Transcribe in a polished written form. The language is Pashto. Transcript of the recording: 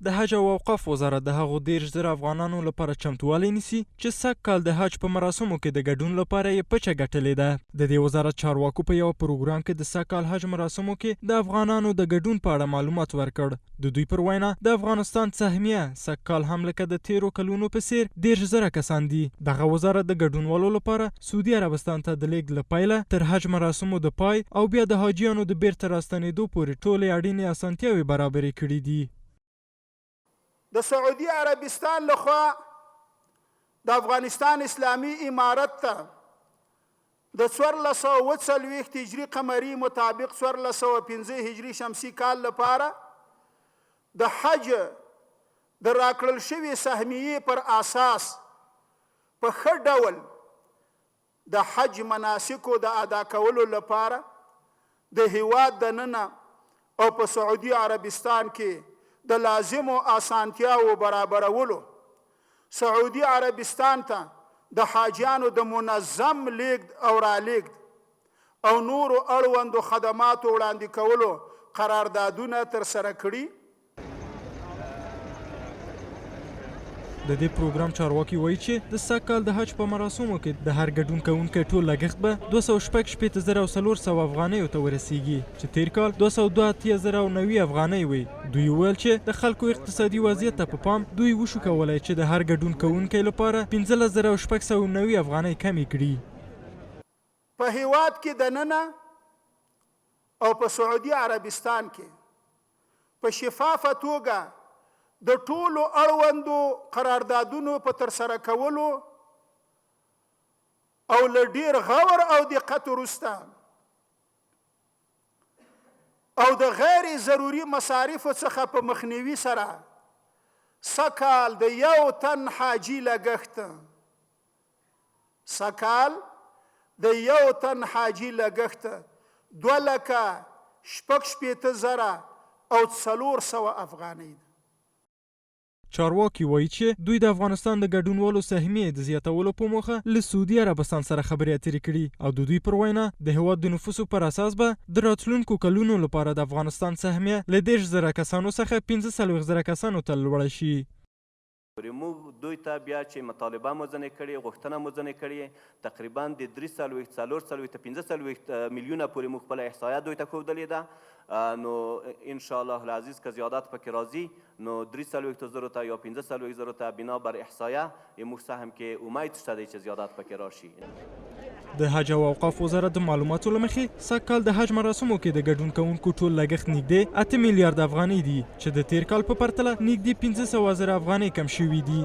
د حج او اوقاف وزارت د هغو 30,000 افغانانو لپاره چمتووالی نیسي چې سږ کال د حج په مراسمو کې د ګډون لپاره یې پچه ګټلې ده. د دې وزارت چارواکو په یوه پروګرام کې د سږ کال حج مراسمو کې د افغانانو د ګډون په اړه معلومات ورکړ. د دوی پر وینا، د افغانستان سهمیه سږ کال هم لکه د تېرو کلونو په څېر 30,000 کسان دي. دغه وزارت د ګډونوالو لپاره سعودي عربستان ته د لېږد له پیله تر حج مراسمو د پای او بیا د حاجیانو د بېرته راستنېدو پورې ټولې اړینې اسانتیاوې برابرې کړې دي. د سعودي عربستان له خوا د افغانستان اسلامي امارت ته د 1447 هجري قمري مطابق 1405 هجري شمسي کال لپاره د حج د راکړل شوې سهمیې پر اساس په ښه ډول د حج مناسکو د ادا کولو لپاره د هیواد دننه او په سعودي عربستان کې د لازمو اسانتیاوو برابرولو، سعودي عربستان ته د حاجیانو د منظم لیږد او رالیږد او نورو اړوندو خدماتو وړاندې کولو قراردادونه ترسره کړي. د دې پروګرام چارواکي وایي چې د سږ کال د حج په مراسمو کې د هر ګډون کوونکی ټول لګښت به 266,400 افغانیو ته ورسیږي چې تیر کال 282,090 افغانۍ وې. دوی وویل چې د خلکو اقتصادي وضعیت ته په پام دوی وشو کولای چې د هر ګډون کوونکی لپاره 15,690 افغانۍ کمې کړي. په هیواد کې دننه او په سعودي عربستان کې په شفافه توګه د ټولو اړوندو قراردادونو په ترسره کولو او له ډیر غور او دقت وروسته او د غیر ضروري مصارفو څخه په مخنیوي سره سږکال د یو تن حاجي لګښت سږکال د یو تن حاجي لګښت 266,400 افغانۍ ده. چارواکي وايي چې دوی د افغانستان د ګډونوالو سهمیې د زیاتولو په موخه له سعودي عربستان سره خبرې اترې کړي او د دوی پر وینا د هېواد د نفوسو پر اساس به د راتلونکو کلونو لپاره د افغانستان سهمیه له 30,000 کسانو څخه 45,000 کسانو ته لوړه شي. پورې موږ دوی ته بیا چې مطالبه مو ځنې کړې، غوښتنه مو ځنې کړې، تقریبا د 43، 44 ته 45 میلیونه پورې موږ خپله احصایه دوی ته ښودلې ده. نو ان شاء الله العزیز که زیادت پکې راځي نو 43 زرو ته یا 45 زرو ته بنا بر احصایه موږ سهم کې امید شته دی چې زیادت پکې راشي. د حج او اوقاف وزارت د معلوماتو له مخې، سږ کال د حج مراسمو کې د ګډون کوونکو ټول لګښت نږدې 8 میلیارده افغانۍ دي، چې د تېر کال په پرتله نږدې 500 زره افغانۍ کم شوي دي.